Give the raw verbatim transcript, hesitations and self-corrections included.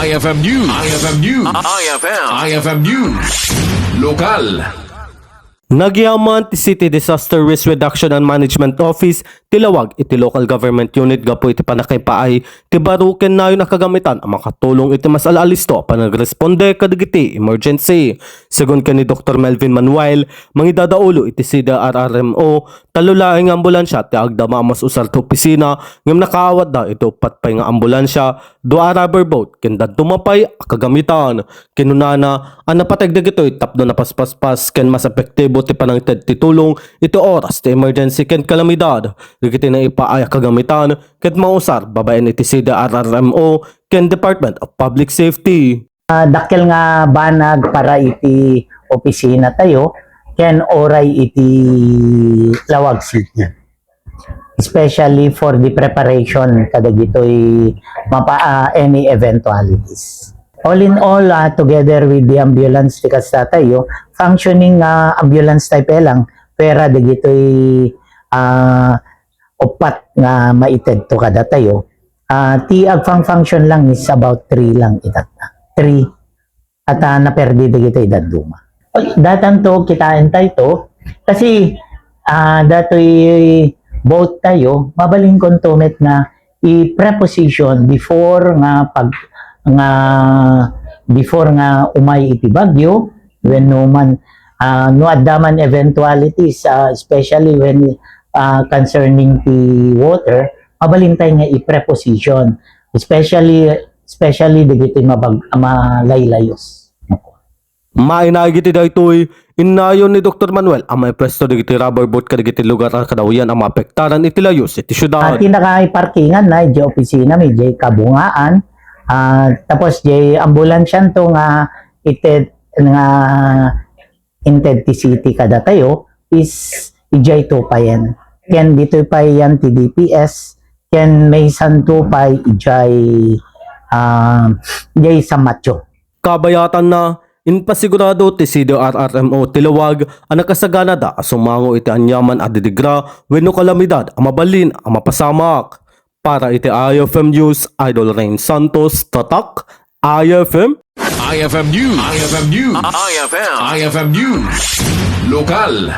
I F M News. I F M News. I F M. I F M News. Lokal. Nagyaman ti City Disaster Risk Reduction and Management Office ti Laoag iti local government unit gapu iti pannakaipaay ti baro ken nayon a kagamitan a makatulong iti mas al-alisto a panagresponde kadagiti emergency. Segun ken ni Doktor Melvin Manuel, mangidadaulo iti C D R R M O, tallo laeng nga ambulansia ti agdama a mas usar ti opisina ngem nakaawatda iti uppat pay nga ambulansia, dua a rubber boat, ken dadduma pay a kagamitan. Kinunana a napateg dagitoy tapno napaspaspas ken mas epektibo ti panangited ti tulong iti oras ti emergency ken kalamidad. Dagiti naipaay a kagamitan ket mausar babaen iti C D R R M O ken Department of Public Safety. Ah, dakkel nga banag para iti opisina tayo ken uray iti Laoag City, especially for the preparation kadagitoy mapa-, ah, any eventualities. All in all, ah, together with the ambulance ti kasta tayo, functioning, ah, ambulance type lang, pera dagitoy, ah, upat nga maited to kada tayo. Ah, ti agfang-function lang is about three lang itatta. Three. At, ah, naperdi dagitoy dadduma. Oy, datan to, kitaan tayo to. Kasi, ah, datoy boat tayo, mabalin kon to met nga i-preposition before nga pag, nga, before nga umay iti bagyo, when no man, ah, no adda man eventualities, ah, especially when, ah, concerning the water, mabalin tayo nga i-preposition, especially, especially dagiti mabag-, malaylayos. Mainaig iti daytoy, innayon ni Doktor Manuel a maipresto dagiti rubber boat kadagiti lugar a kadawyan a maapektaran iti layos iti siudad. Ah, ti nakaiparkingan na, idiay opisina mi, idiay kabungaan. Ah, tapos, idiay ambulansyan to nga ited, nga inted ti city kada tayo is idiay to payen. Ken ditoy payen ti D P S, ken maysan to pay idiay, ah, idiay San Mateo. Kabayatanna, impasigurado ti C D R R M O ti Laoag a nakasaganada a sumango iti aniaman a didigra wenno kalamidad a mabalin a mapasamak. Para iti I F M News, Idol Rain Santos, Tatak, I F M. I F M News. I F M News. I F M. I F M News. Lokal.